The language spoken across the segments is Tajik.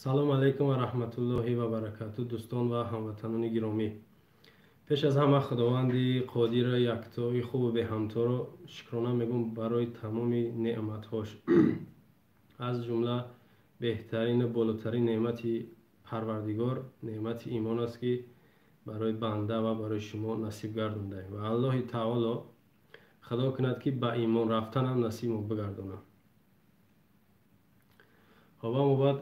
Салом алайкум ва раҳматуллоҳи ва баракату, дӯстон ва ҳамватанони гиромӣ. Пеш аз ҳама Худованди қодира, яктои хубу беҳамторо шукрона мегӯм барои тамоми неъматҳош, аз ҷумла беҳтарину болотарин неъмати Парвардигор неъмати имон аст, ки барои банда ва барои шумо насиб гардондаем ва Аллоҳи таоло худо кунад, ки ба имон рафтанам насибмо бигардонад. Хоб, аммо баъд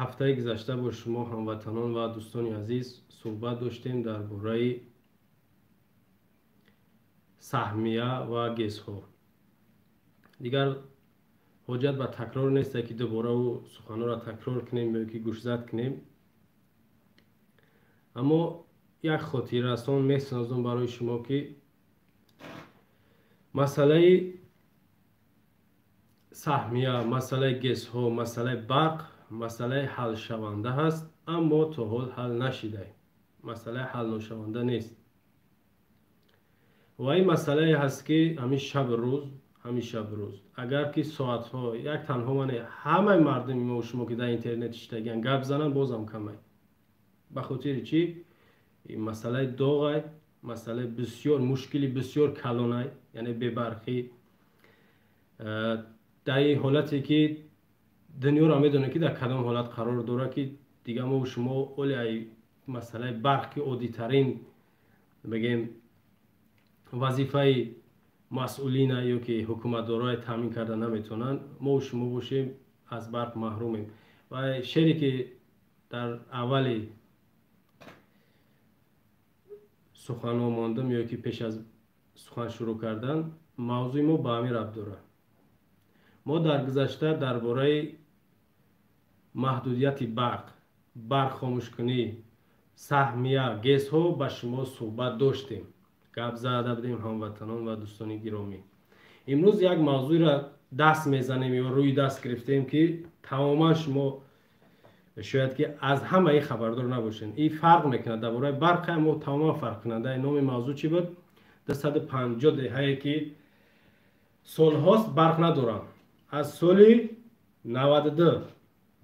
ҳафтаи гузашта бо шумо, ҳамватанон ва дӯстони азиз, суҳбат доштем дар бораи саҳмия ва ГЭСҳо. Дигар ҳоҷат ба такрор несте, ки дубора ӯ суханҳоро такрор кунем ё ки гӯшзад кунем, аммо як хотиррасон месозам барои шумо, ки масъалаи саҳмия, масъалаи ГЭСҳо, масъалаи барқ масъалаи ҳалшаванда ҳаст, аммо то ҳол ҳал нашидай, масъалаи ҳалношаванда нест. Ва ин масъалае ҳаст, ки ҳамин шаб рӯз, ҳамин шаб рӯз, агар ки соатҳо як танҳо мане, ҳамаи мардуми мо шумо, ки дар интернет иштагиян, гап зананд, бозам камай. Ба хотири чӣ? Ин масъалаи доғай, масъалаи бисёр мушкили, бисёр калонай, яъне бебарқӣ дар ин ҳолате, ки дунёро медонем, ки дар кадом ҳолат қарор дорад, ки дига мо шумо оли ай масъалаи барқ, ки оддитарин, бигем, вазифаи масъулина ё ки ҳукуматдорои таъмин карда наметавонанд, мо шумо бошем, аз барқ маҳрумем. Ва шере, ки дар аввали суханҳо мондам ё ки пеш аз сухан шурӯъ кардан, мавзӯи мо ба ҳамин рабт дорад. Мо дар гузашта дар бораи маҳдудияти барқ, барқ хомӯшкунӣ, саҳмия, ГЭСҳо ба шумо суҳбат доштем, гап зада будем, ҳамватанон ва дӯстони гиромӣ. Имрӯз як мавзӯеро даст мезанем ё рӯи даст гирифтем, ки тамоман шумо шояд ки аз ҳамаи хабардор набошед. Ин фарқ мекунад дар бораи барқ, аммо тамоман фарқкунанда. Номи мавзӯъ чӣ буд? 250 деҳае, ки солҳост барқ надоранд, аз соли 92.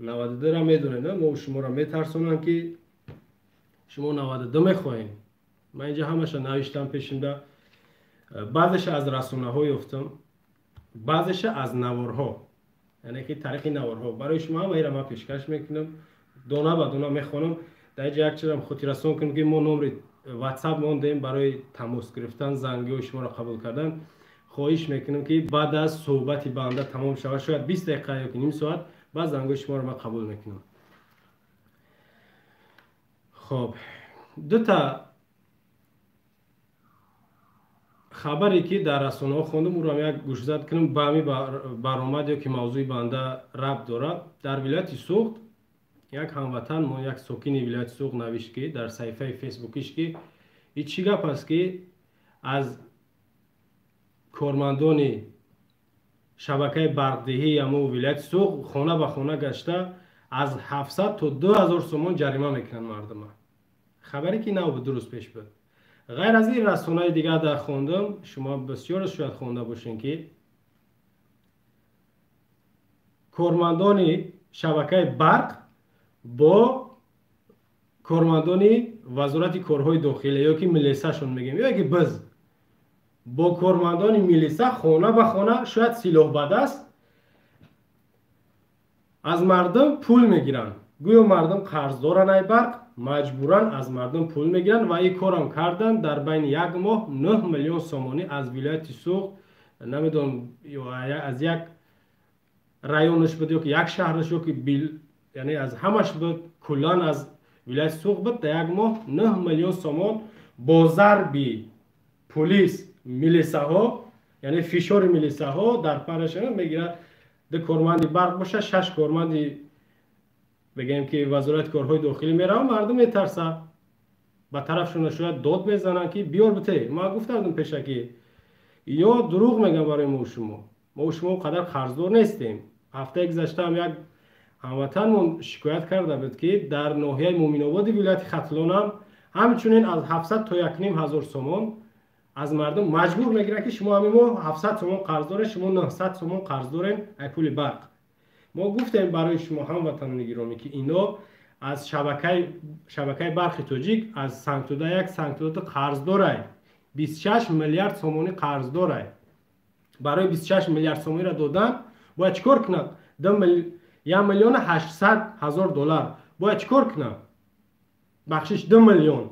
92-ра медонед, мо шуморо метарсонам, ки шумо 92 мехоҳем. Ман инҷа ҳамаша навиштам пешинда, баъзеша аз расонаҳо ёфтам, баъзеша аз наворҳо, яъне ки тариқи наворҳо барои шумо ҳамаира ман пешкаш мекунам, дона ба дона мехонам. Дар инҷа як чизам хотиррасон кунам, ки мо номри WhatsApp мондем барои тамос гирифтан, зангиҳои шуморо қабул кардан. Хоҳиш мекунам, ки баъд аз суҳбати банда тамом шавад, шояд 20 дақиқа ё ки ним соат баъд, зангҳои шуморо ман қабул мекунам. Хоб, дута хабаре, ки дар расонаҳо хондам, ӯро як гӯшзад кунам, ба ҳамин баромад ё ки мавзӯи банда рабт дорад. Дар вилояти Суғд як ҳамватан мо, як сокини вилояти Суғд навишт, ки дар саҳифаи фейсбукиш, ки ин чӣ гап аст, ки аз кормандони шабакаи барқдиҳии ҳамо вилояти Суғд хона ба хона гашта аз 700 то 2000 сомон ҷарима мекунанд мардума. Хабаре, ки нав буд, 2 рӯз пеш буд. Ғайр аз ин, расонаи дигар дар хондам, шумо бисёр шояд хонда бошед, ки кормандони шабакаи барқ бо кормандони Вазорати корҳои дохилия ё ки милисашон мегӯем, ё ки биз бо кормандони милиса хона ба хона, шояд силоҳ ба даст, аз мардум пул мегиранд. Гӯё мардум қарздоранд ай барқ, маҷбуран аз мардум пул мегиранд. Ва ин корам карданд, дар байни як моҳ 9 миллион сомонӣ аз вилояти Суғд, намедонам, аз як районаш буд ё ки як шаҳраш ё ки яъне аз ҳамаш буд, куллан аз вилояти Суғд буд, дар як моҳ 9 миллион сомон бо зарби пулис, милисаҳо, яъне фишори милисаҳо дар параша мегирад. Ду корманди барқ боша, шаш корманди, бигем, ки Вазорати корҳои дохилӣ мераванд, мардум метарсад, ба тарафшона шояд дод мезананд, ки биёр бите. Ман гуфтам пешакӣ, ё дурӯғ мегӯям барои мо шумо. Мо шумо қадар қарздор нестем. Ҳафтаи гузаштаам як ҳамватанмон шикоят карда буд, ки дар ноҳияи Муъминободи вилояти Хатлонам ҳамчунин аз 700 то 1500 сомон аз мардум маҷбур мегиранд, ки шумо ҳамин моҳ 700 сомон қарз доред, шумо 900 сомон қарз дорем ай пули барқ. Мо гуфтем барои шумо, ҳамватанони гиромӣ, ки ино аз шабакаи барқи тоҷик аз Сангтуда 1, Сангтуда 2 қарздорай, 26 миллиард сомонӣ қарздорай. Барои 26 миллиард сомониро додан бояд чӣ кор кунад? 1 миллиону 800 ҳазор доллар бояд чӣ кор кунад? Бахшиш, 2 миллион,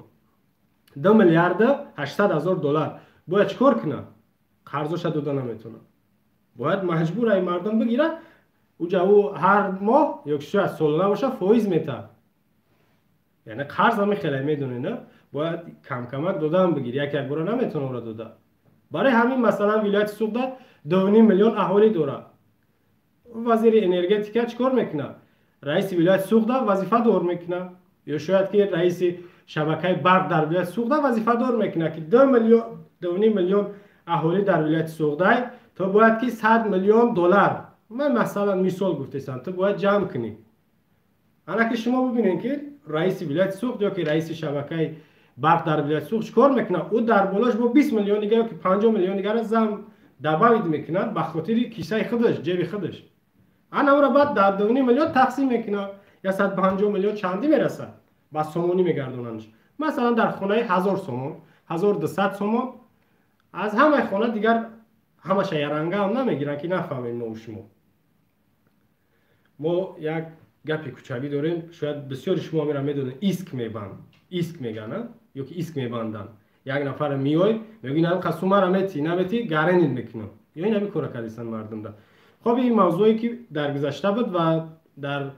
2 миллиарду 800 ҳазор доллар бояд чӣ кор кунад? Қарзоша дода наметавонад, бояд маҷбур ай мардум бигирад. Уҷа ӯ ҳар моҳ ё шояд солона боша, фоиз метаҳад. Яъне қарз ҳами хеле медонед, на? Бояд камкамак додан бигир, як як бора наметавона ӯра дода. Барои ҳамин, масалан, вилояти Суғда 2,5 миллион аҳолӣ дорад. Вазири энергетика чӣ кор мекунад? Раиси вилояти Суғда вазифадор мекунад, ё шояд ки раиси шабакаи барқ дар вилояти Суғда вазифадор мекунад, ки 2,5 миллион аҳолӣ дар вилояти Суғдай, то бояд ки 100 миллион доллар, ман масалан мисол гуфтесам, ту бояд ҷамъ кунӣ. Ана ки шумо бибинед, ки раиси вилояти Суғд ё ки раиси шабакаи барқ дар вилояти Суғд чӣ кор мекунад? Ӯ дар болош бо 20 миллион дига ё ки 50 миллион дигара зам добавить мекунад ба хотири кисаи худаш, ҷеби худаш. Ана ӯро баъд дар 2,5 миллион тақсим мекунад, 150 миллион чандӣ мерасад, ба сомонӣ мегардонандш. Масалан, дар хонаи 1000 сомон, 1200 сомон аз ҳамаи хона дигар ҳамаша яранга ҳам намегиранд, ки нафаҳмем мо шумо. Мо як гапи кӯчагӣ дорем, шояд бисёри шумо амира медонед: иск мебанд, иск мегӯянд ё ки иск мебанданд. Як нафар меой, мегӯ, ин ҳамин сумара метӣ, наметӣ, гаренит мекунам. Ё ин ҳамин кора кардисан мардумда. Хоб, ин мавзӯе ки дар гузашта буд ва дар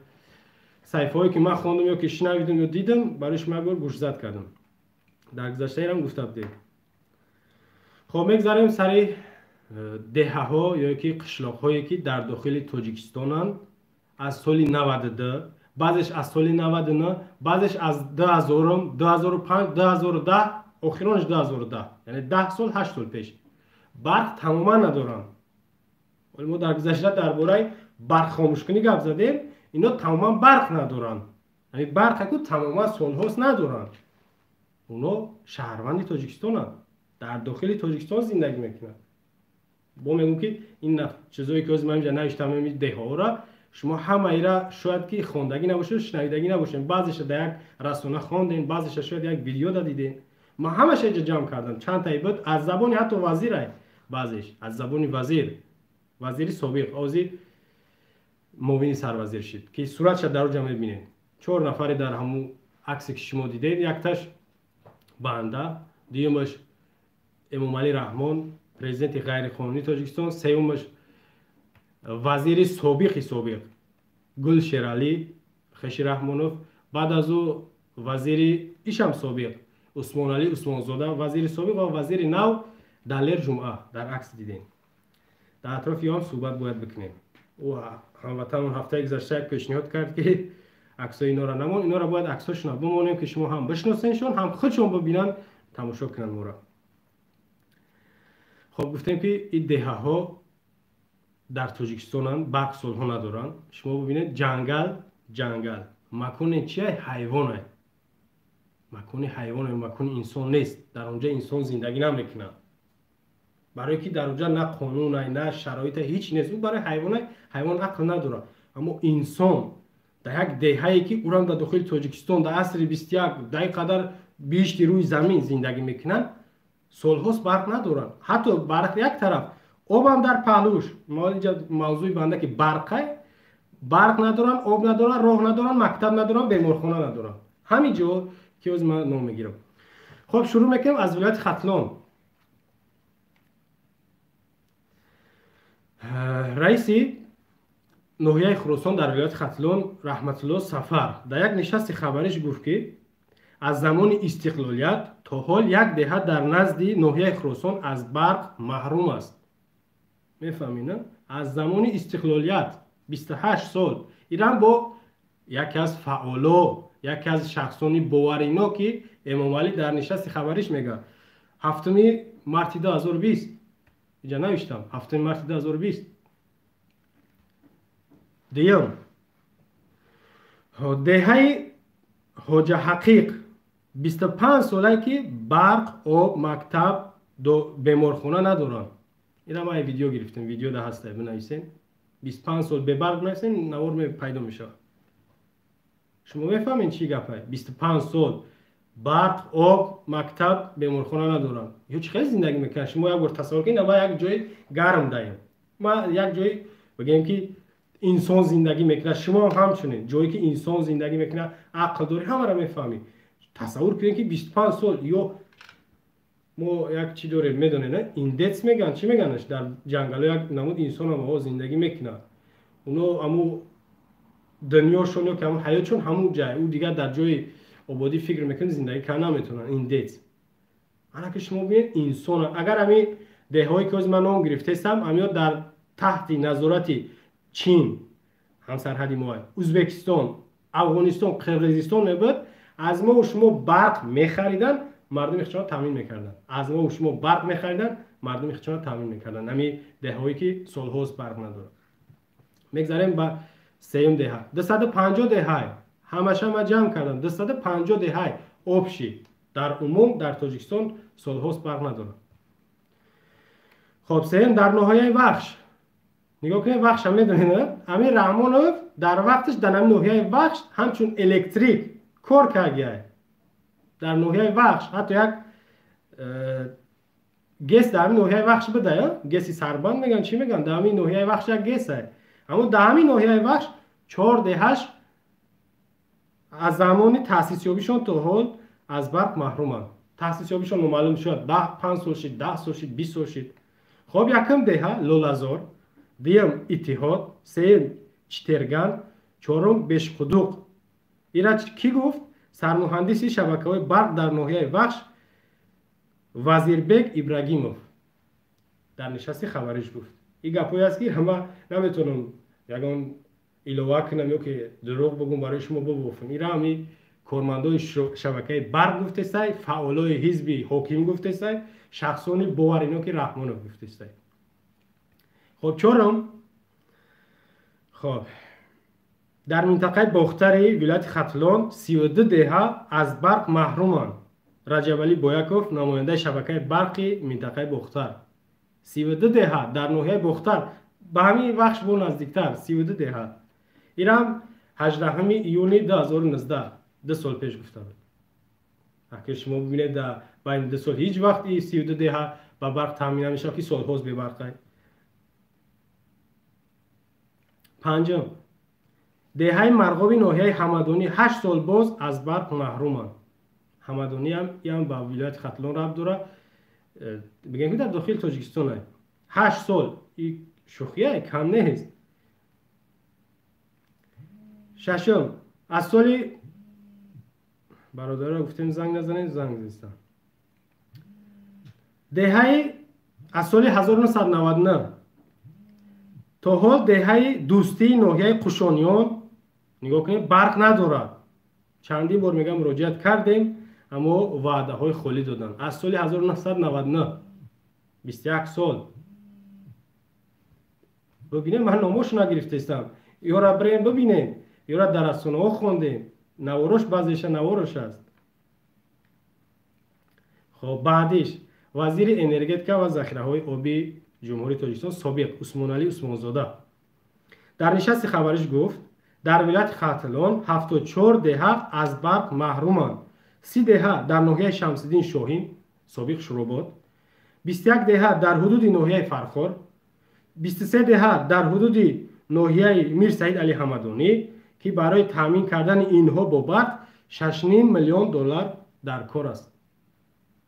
саҳифаҳое ки ман хондам ё ки шунавидам ё дидам, барои шумо як бор гӯшзад кардам. Дар гузаштаирам гуфта будем. Хоб, мегзарем сари деҳаҳо ё ки қишлоқҳое, ки дар дохили Тоҷикистонанд аз соли 92, баъзеш аз соли 99, баъзеш аз 2000, 2005, 2010, охиронаш 2010, яъне 10 сол, 8 сол пеш барқ тамоман надоранд. Вале мо дар гузашта дар бораи барқ хомӯшкунӣ гап задем. Ино тамоман барқ надоранд, яъне барқаку тамоман солҳост надоранд. Оно шаҳрванди Тоҷикистонанд, дар дохили Тоҷикистон зиндагӣ мекунанд. Бо мегӯм, ки ин чизое ки ҳозир ман инҷа навиштам, деҳаҳоро шумо ҳамаира шояд ки хондагӣ набошед, шунавидагӣ набошед. Баъзеша дар як расона хондем, баъзеша шояд як видео да дидем. Ман ҳамаша инҷа ҷамъ кардам, чандтаи буд, аз забони ҳатто вазирай, баъзеш аз забони вазир, вазири собиқ, ҳозир муовини сарвазир шид, ки суратша дар оҷа мебинед. Чор нафаре дар ҳамун аксе ки шумо дидед: якташ банда, дуюмаш Эмомалӣ Раҳмон, президенти ғайриқонунии Тоҷикистон, сеюмаш вазири собиқи собиқ Гул Шералӣ хеши Раҳмонов, баъд аз ӯ вазири ишам собиқ Усмоналӣ Усмонзода, вазири собиқ, ва вазири нав Далер Ҷумъа дар акс дидем. Дар атрофи он суҳбат бояд бикунем. Ӯ ҳамватанон ҳафтаи гузашта як пешниҳод кард, ки аксҳои инора намон, инора бояд аксҳошона бимонем, ки шумо ҳам бишносеншон, ҳам худшон бибинанд, тамошо кунанд моро. Хоб, гуфтем, ки ин деҳаҳо дар Тоҷикистонанд, барқ солҳо надоранд. Шумо бибинед: ҷангал, ҷангал макони чия? Ҳайвоне, макони ҳайвоне, макони инсон нест. Дар онҷа инсон зиндагӣ намекунад, барое ки дар онҷа на қонунай, на шароита, ҳеҷ нест. Ӯ барои ҳайвонай, ҳайвон ақл надорад. Аммо инсон дар як деҳае, ки ӯрам дар дохили Тоҷикистон, дар асри 21, дар ин қадар биҳишти рӯи замин зиндагӣ мекунанд, солҳост барқ надоранд. Ҳатто барқ як тараф, обам дар паҳлӯш. Мо инҷа мавзӯи банда ки барқай, барқ надоранд, об надоранд, роҳ надоранд, мактаб надоранд, беморхона надоранд. Ҳамин ҷо ки ҳозир ман ном мегирам. Хоб, шурӯъ мекунем аз вилояти Хатлон. Раиси ноҳияи Хуросон дар вилояти Хатлон Раҳматулло Сафар дар як нишасти хабариш гуфт, ки аз замони истиқлолият то ҳол як деҳа дар назди ноҳияи Хуросон аз барқ маҳрум аст. Мефаҳмед, на? Аз замони истиқлолият, 28 сол. Ирам бо яке аз фаъоло, яке аз шахсони боварино, ки Эмомалӣ дар нишасти хабариш мегӯяд 7 марти 2020, инҷа навиштам, 7 марти 2020. Дуюм, деҳаи Ҳоҷаҳақиқ 25 солае, ки барқ, об, мактаб, беморхона надоранд. Ина ман видео гирифтем, видео да ҳаста, бинависем. 25 сол бебарқ нависен, навор пайдо мешавад. Шумо мефаҳмед чӣ гапае? 25 сол барқ, об, мактаб, беморхона надоранд. Ё чӣ хел зиндагӣ мекунанд? Шумо як бор тасаввур кунед, ма як ҷои гарм даем, ма як ҷои бигем ки инсон зиндагӣ мекунад, шумо ҳамчунин ҷое ки инсон зиндагӣ мекунад, ақл дорӣ, ҳамаро мефаҳмӣ. Тасаввур кунед ки 25 сол. Ё мо як чӣ дорем, медонед, индец мегӯянд, чӣ мегӯянд, дар ҷангалҳо як намуд инсон ҳам зиндагӣ мекунад. Оно аму дунёшон ё ки ҳамун ҳаётшон ҳамун ҷай, ӯ дигар дар ҷои ободӣ фикр мекунад, зиндагӣ карда наметавонанд. Индец. Ана ки шумо бинед, инсон агар ҳамин деҳҳое ки ҳозир ман ном гирифтаистам, ҳамиё дар таҳти назорати Чин, ҳамсарҳади мо, Ӯзбекистон, Афғонистон, Қирғизистон мебуд, аз мо шумо барқ мехариданд, мардуми худшонро таъмин мекарданд. Аз мо шумо барқ мехариданд, мардуми худшонро таъмин мекарданд. Ҳамин деҳҳое ки солҳост барқ надорад. Мегзарем ба сеюм деҳа. 250 деҳай ҳамаша ма ҷамъ кардам. 250 деҳай общий дар умум дар Тоҷикистон солҳост барқ надорад. Хоб, сеюм дар ноҳияи Вахш. Нигоҳ кунед, Вахша медонед, Амир Раҳмонов дар вақташ дар ҳамин ноҳияи Вахш ҳамчун электрик кор кардияй. Дар ноҳияи Вахш ҳатто як ГЭС дар ҳамин ноҳияи Вахш буда, ГЭСи Сарбанд мегӯянд, чӣ мегӯянд, дар ҳамин ноҳияи Вахш як ГЭС-ай. Аммо дар ҳамин ноҳияи Вахш 4 деҳаш аз замони таъсисёбишон то ҳол аз барқ маҳруманд. Таъсисёбишон номаълум, шояд 5 сол шид, 10 сол шид, 20 сол шид. Хоб, якум деҳа Лолазор, дуюм Иттиҳод, сеюм Читерган, чорум Бешқудуқ. Ира кӣ гуфт? Сармуҳандиси шабакаҳои барқ дар ноҳияи Вахш Вазирбек Ибрагимов дар нишасти хабариш гуфт. Ин гапҳое аст ки ҳама наметавонам ягон илова кунам ё ки дурӯғ бигӯм, барои шумо бибофам. Ира ҳами кормандои шабакаи барқ гуфтесай, фаъолои ҳизби ҳоким гуфтесай, шахсони боварино ки Раҳмонов гуфтесай. Хоб, чорум. Хоб, дар минтақаи Бохтари вилояти Хатлон 32 деҳа аз барқ маҳруманд. Раҷабалӣ Бояков, намояндаи шабакаи барқи минтақаи Бохтар. 32 деҳа дар ноҳияи Бохтар, ба ҳамин Вахш бо наздиктар, 32 деҳа. Ирам 18 июни 2019, 2 сол пеш гуфта буд. Аки шумо бибинед, дар байни 2 сол ҳеҷ вақт и 32 деҳа ба барқ таъмин намешавад, ки солҳост бебарқай. Панҷум, деҳаи Марғоби ноҳияи Ҳамадонӣ 8 сол боз аз барқ маҳруманд. Ҳамадониам иам ба вилояти Хатлон рабт дорад, бигем ки дар дохили Тоҷикистон. 8 сол и шӯхия кам нест. Шашум, аз соли бародаро гуфтем занг назанед, занг зистам. Деҳаи аз соли 1999 то ҳол деҳаи Дӯстии ноҳияи Қушониён, нигоҳ кунед, барқ надорад. Чандин бор мегӯям муроҷиат кардем, аммо ваъдаҳои холӣ доданд. Аз соли 1999, 21 сол. Бибинем, ман номошо нагирифтаистам. Ёра бирем бибинем, ёра дар расонаҳо хондем, наворош баъзеша наворош аст. Хоб, баъдиш вазири энергетика ва захираҳои обии Ҷумҳурии Тоҷикистон собиқ Усмоналӣ Усмонзода дар нишасти хабариш гуфт, дар вилояти Хатлон 74 деҳа аз барқ маҳруманд. 30 деҳа дар ноҳияи Шамсиддин Шоҳин, собиқ Шуробод, 21 деҳа дар ҳудуди ноҳияи Фархор, 23 деҳа дар ҳудуди ноҳияи Мир Саид Али Ҳамадонӣ, ки барои таъмин кардани инҳо бо барқ 6,5 миллион доллар дар кор аст.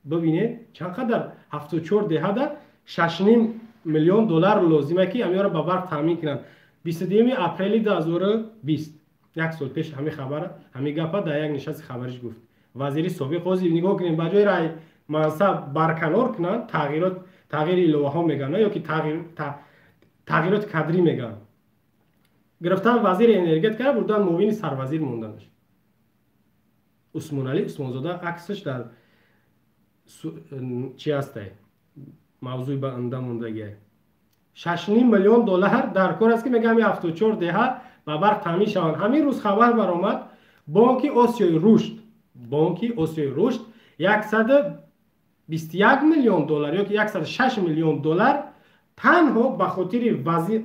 Бибинед, чанд қадар 74 деҳада 6,5 миллион доллар лозима ки ҳаминро ба барқ таъмин кунанд. 22 апрели 2020, як сол пеш, ҳамин хабара, ҳамин гапа дар як нишасти хабариш гуфт вазири собиқ. Ҳозир нигоҳ кунем, ба ҷои рай мансаб барканор кунанд, тағйирот, тағйири иловаҳо мегӯянд ё ки тағйироти кадрӣ мегӯянд, гирифтан вазири энергетика, бурдан муовини сарвазир монданаш. Усмоналӣ Усмонзода аксаш дар чи ҳастай, мавзӯи банда мондагиай. 6,5 миллион доллар дар кор аст, ки мегӯям 74 деҳа ба барқ таъмин шаванд. Ҳамин рӯз хабар баромад, Бонки Осиёи Рушд, Бонки Осиёи Рушд 121 миллион доллар ё ки 106 миллион доллар Танҳо ба хотири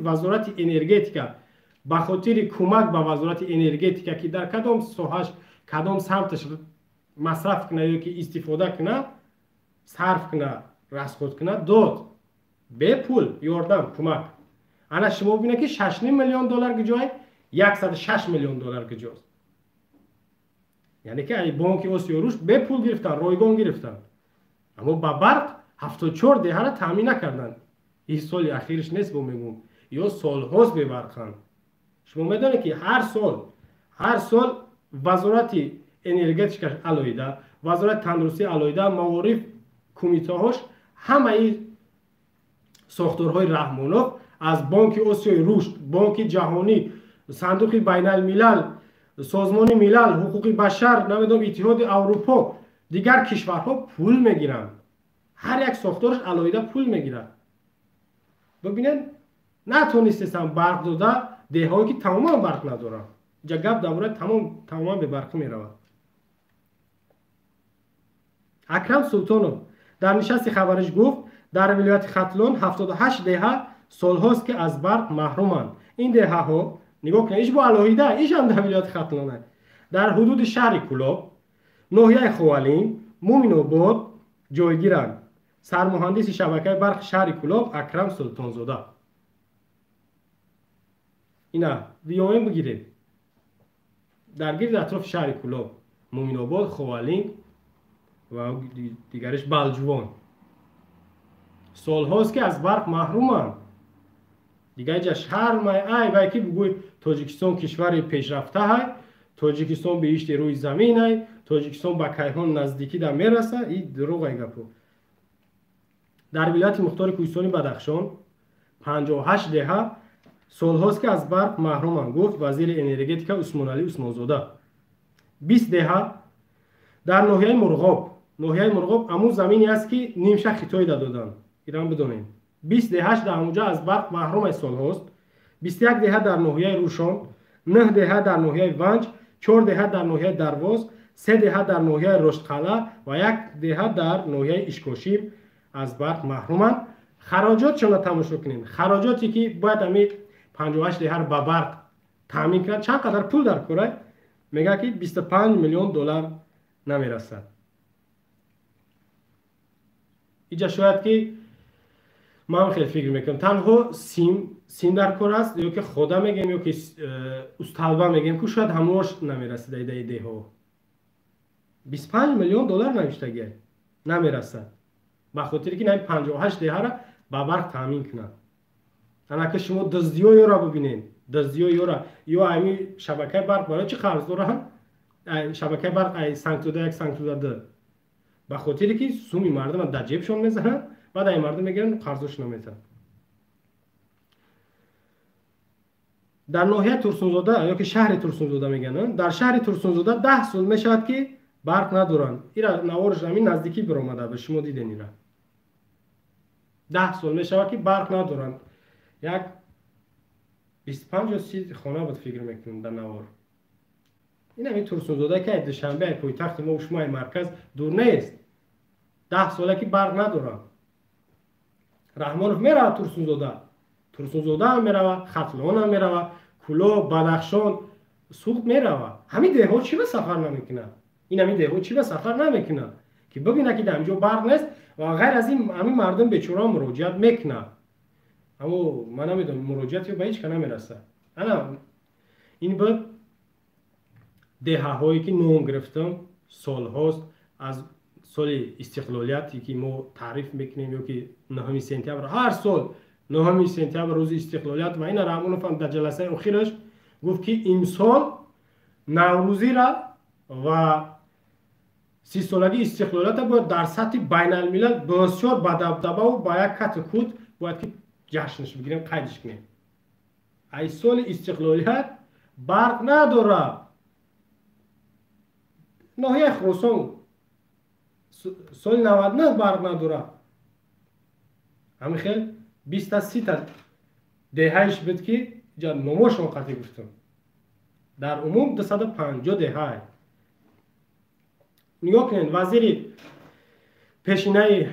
вазорати энергетика, ба хотири кӯмак ба вазорати энергетика, ки дар кадом соҳаш, кадом самташ масраф кунад ё ки истифода кунад, сарф кунад, расход кунад, дод. Бепул ёрдам, кӯмак. Ана шумо бибинед, ки 6,5 миллион доллар куҷое, 106 миллион доллар куҷост. Яъне ки ай Бонки Осиёи Рушд бепул гирифтан, ройгон гирифтан, аммо ба барқ 74 деҳара таъмин накарданд. Ин соли ахириш нест, бо мегӯм, ё солҳост бебарқанд. Шумо медонед, ки ҳар сол вазорати энергетикаш алоҳида, вазорати тандурустӣ алоҳида, маориф, кумитаҳош, ҳамаи сохторҳои Раҳмонов аз Бонки Осиёи Рушд, Бонки Ҷаҳонӣ, Сандуқи Байналмилал, Созмони Милал, ҳуқуқи башар, намедонам, Иттиҳоди Аврупо, дигар кишварҳо пул мегиранд. Ҳар як сохтораш алоҳида пул мегирад. Бибинед, натонистесам барқ дода деҳҳое, ки тамоман барқ надоранд. Инҷа гап дар бораи тамоман бебарқӣ меравад. Акрам Султонов дар нишасти хабариш гуфт, дар вилояти Хатлон 78 деҳа солҳост, ки аз барқ маҳруманд. Ин деҳаҳо, нигоҳ кунед, иш бо алоҳида, ишам дар вилояти Хатлон, дар ҳудуди шаҳри Кӯлоб, ноҳияи Ховалинг, Муминобод ҷойгиранд. Сармуҳандиси шабакаи барқи шаҳри Кӯлоб Акрам Султонзода. Ина биёем, бигиред, дар гирди атрофи шаҳри Кӯлоб, Муминобод, Ховалинг ва дигариш Балҷувон солҳост, ки аз барқ маҳруманд. Дигар ҷа шармай, ай вай, ки бугӯй Тоҷикистон кишвари пешрафтаҳай, Тоҷикистон биҳишти рӯи заминай, Тоҷикистон ба кайҳон наздикӣ да мераса, и дурӯғай гапо. Дар вилояти мухтори кӯҳистони Бадахшон 58 деҳа солҳост, ки аз барқ маҳруманд, гуфт вазири энергетика Усмоналӣ Усмонзода. 20 деҳа дар ноҳияи Мурғоб. Ноҳияи Мурғоб амун замине аст, ки нимша Хитоида доданд, ирам бидонем. 20 деҳаш дар ҳамунҷа аз барқ маҳрумай солҳост. 21 деҳа дар ноҳияи Рӯшон, 9 деҳа дар ноҳияи Ванҷ, 4 деҳа дар ноҳияи Дарвоз, 3 деҳа дар ноҳияи Роштқалъа ва 1 деҳа дар ноҳияи Ишкошим аз барқ маҳруманд. Хароҷотшонро тамошо кунем. Хароҷоте, ки бояд ами 58 деҳаро ба барқ таъмин кунад, чанд қадар пул дар кора, мегӯяд, ки 25 миллион доллар намерасад. Иҷа шояд, ки ман хеле фикр мекунам, танҳо сим дар кор аст, ё ки хода мегӯем, ё ки усталба мегӯем, ку шояд ҳамош намерасад. Идаи деҳо 25 миллион доллар навиштагия намерасад, ба хотире ки нами 58 деҳара ба барқ таъмин кунад. Анака шумо дуздиё ёра бибинед, дуздиё ёра. Ё ами шабакаи барқ барои чӣ қарз доранд? Шабакаи барқ ай Сангтуда 1, Сангтуда 2, ба хотире ки суми мардума дар ҷебшон мезананд, баъд ай мардум мегиранд, қарзошона метаҳанд. Дар ноҳияи Турсунзода, ё ки шаҳри Турсунзода мегӯянд, дар шаҳри Турсунзода 10 сол мешавад, ки барқ надоранд. Ира наворш ҳамин наздикӣ биромада, ба шумо диден. Ира 10 сол мешавад, ки барқ надоранд. Як 25 ё 30 хона буд, фикр мекунам, дар навор. Ин ҳамин Турсунзода, ки ай Душанбе, ай пойтахти мо, шумо, ай марказ дур нест. 10 сола, ки барқ надоранд. Раҳмонов меравад Турсунзода, Турсунзодаам меравад, Хатлонам меравад, Кӯлоб, Бадахшон, Суғд меравад. Ҳамин деҳҳо чӣ ба сафар намекунад? Ин ҳамин деҳҳо чӣ ба сафар намекунад, ки бибинад, ки дар ҳамин ҷо барқ нест? Ва ғайр аз ин, ҳамин мардум бечора муроҷиат мекунад, аммо ман намедонам, муроҷиати ба ҳеҷ ка намерасад. Ана ин буд деҳаҳое, ки ном гирифтам. Солҳост, аз соли истиқлолияте, ки мо таъриф мекунем, ё ки 9 сентябр, ҳар сол 9 сентябр рӯзи истиқлолият. Ва ина Раҳмонов ҳам дар ҷаласаи охираш гуфт, ки имсол наврӯзира ва 30-солагии истиқлолията бояд дар сатҳи байналмилал бисёр ба дабдабаву ба як кату кут бояд ки ҷашнш бигирем, қайдиш кунем. Ай соли истиқлолият барқ надорад. Ноҳияи Хуросон соли 99 барқ надорад. Ҳамин хел 20-та, 30-та деҳаиш буд, ки ҷа номошон қатъӣ гуфтам. Дар умум 250 деҳа. Нигоҳ кунед, вазири пешинаи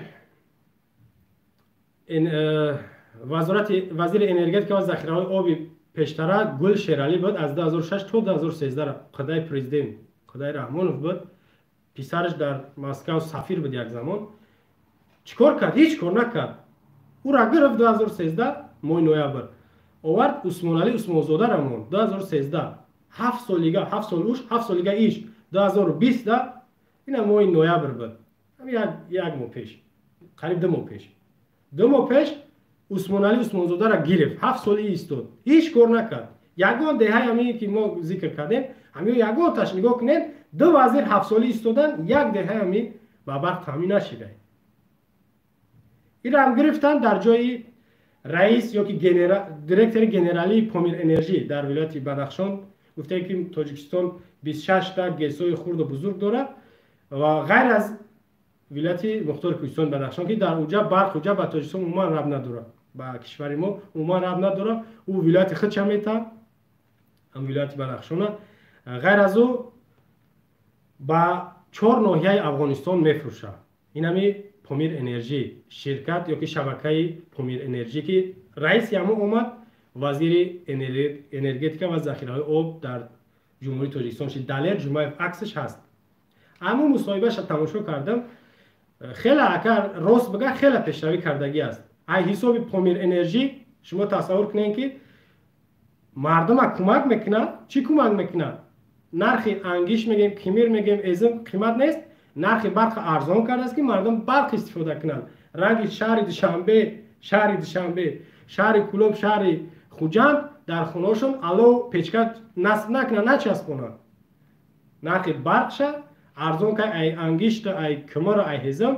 Вазорати вазири энергетика ва захираҳои оби пештара Гул Шералӣ буд, аз 2006 то 2013 қадаи президент Қадаи Раҳмонов буд. Писараш дар Москав сафир буд як замон. Чӣ кор кард? Ҳеҷ кор накард. Ӯра гирифт, 2013 моҳи ноябр овард, Усмоналӣ Усмонзодарам монд. 2013, 7 солига, 7 сол уш, 7 солига иш, 2020 ина моҳи ноябр буд, як моҳ пеш, қариб 2 моҳ пеш. 2 моҳ пеш Усмоналӣ Усмонзодара гирифт, 7 сол истод, ҳеҷ кор накард. Ягон деҳаи ҳамие ки мо зикр кардем, ҳамиё ягонташ нигоҳ кунед, ду вазир 7 солӣ истодан, як деҳаи ҳами ба барқ таъмин нашида. Инам гирифтанд, дар ҷои раис ёки директори генералии Помир Энержӣ дар вилояти Бадахшон. Гуфтае, ки Тоҷикистон 26та ГЭСҳои хурду бузург дорад ва ғайр аз вилояти мухтори Кӯҳистони Бадахшон, ки дар уҷа барқ уҷа ба Тоҷикистон умуман рабт надорад, ба кишвари мо умуман рабт надорад. Ӯ вилояти худша мета, ҳам вилояти Бадахшона. Ғайр аз ӯ ба чор ноҳияи Афғонистон мефурӯшад. Инами Помир Энержӣ ширкат ёки шабакаи Помир Энержӣ, ки раиси ҳамо омад, вазири энергетика ва захираҳои об дар Ҷумҳурии Тоҷикистон шид. Далер Ҷумаев, аксаш ҳаст. Ҳамун мусоҳибаша тамошо кардам. Хеле, агар рост бигӯ, хеле пешравӣ кардагӣ аст. Ай ҳисоби Помир Энержӣ шумо тасаввур кунед, ки мардума кӯмак мекунад. Чӣ кӯмак мекунад? Нархи ангиш мегем, кимир мегем, эзим қимат нест, нархи барқ арзон кардааст, ки мардум барқ истифода кунанд. Ранги шаҳри Душанбе, шаҳри Душанбе, шаҳри Кӯлоб, шаҳри Хуҷанд дар хонаҳошон алов, печка насб накунанд, начаспонанд. Нархи барқша арзон кард, ай ангишта, ай кимира, ай ҳезим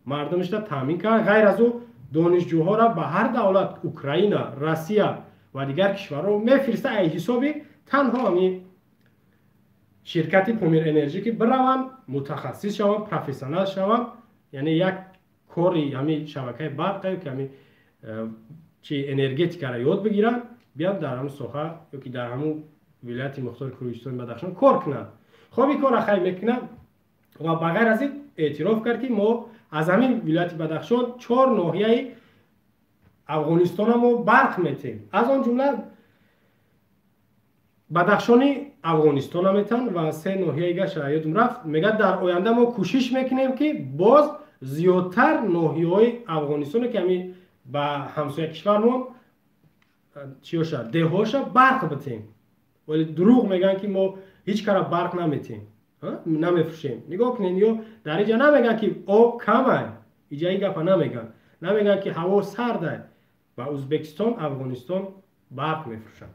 мардумашта таъмин кард. Ғайр аз ӯ донишҷӯҳоро ба ҳар давлат, Украина, Россия ва дигар кишварҳо мефириста, ай ҳисоби танҳо ҳами ширкати Помир Энержӣ, ки бираванд, мутахассис шаванд, профессионал шаванд, яъне як кори ҳами шабакаи барқа ки ҳами чи энергетикаро ёд бигиранд, биёнд, дар ҳамун соҳа ёки дар ҳамун вилояти мухтори Кӯҳистони Бадахшон кор кунанд. Хоб, ин корро хай мекунанд ва ба ғайр аз ин эътироф кард, ки мо аз ҳамин вилояти Бадахшон чор ноҳияи Афғонистона мо барқ метем, аз он ҷумла Бадахшони Афғонистона метан ва се ноҳияи гаша ёдум рафт. Мегӯяд, дар оянда мо кӯшиш мекунем, ки боз зиёдтар ноҳияҳои Афғонистоне, ки ҳами ба ҳамсоя кишвармон чиёша, деҳоша барқ битем. Вале дурӯғ мегӯянд, ки мо ҳеҷ кара барқ наметем, намефурӯшем. Нигоҳ кунед, ё дар инҷа намегӯянд, ки об камай, иҷа ин гапа намегӯянд, намегӯянд, ки ҳаво сардай. Ба Ӯзбекистон, Афғонистон барқ мефурӯшанд.